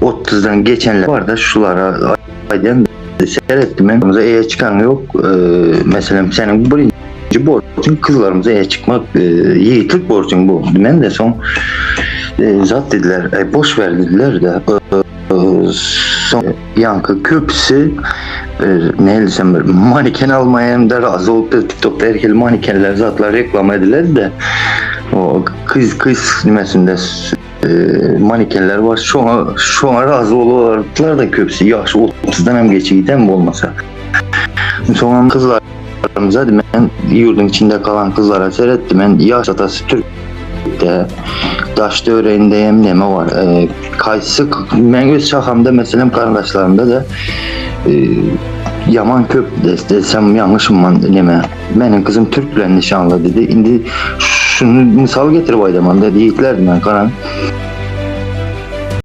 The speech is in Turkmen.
Otuzdan geçenler barda şulara aýdýan seret men bize eýe çykan ýok. Meselem seniň birinji borjuň kyzlarymyza eýe çykmak, ýigitlik borjuň bu. Men de soň zat dediler, e, boş ver dediler de. Soň ýaňky köpüsi ne desem bir maniken almaya hem de razy bolup TikTokda her hili manikenler zatlar reklama ediler de. O kyz kyz nimesinde manikenler bar. Şoňa şoňa razy bolardylar da köpüsi. Ýaşy 30-dan hem geçigiden bolmasa. Soňam kyzlarymyza men ýurduň içinde galan kyzlara seretdim. Men ýaş atasy Türkde daş töwereginde hem neme bar. E, kaýsy men öz şahamda meselem garyndaşlarymda da e, ýaman köp desem ýalňyşym neme. Meniň kyzym türk bilen nişanly dedi. Indi şunu mysal getirip aýdaman da ýigitler men garaň.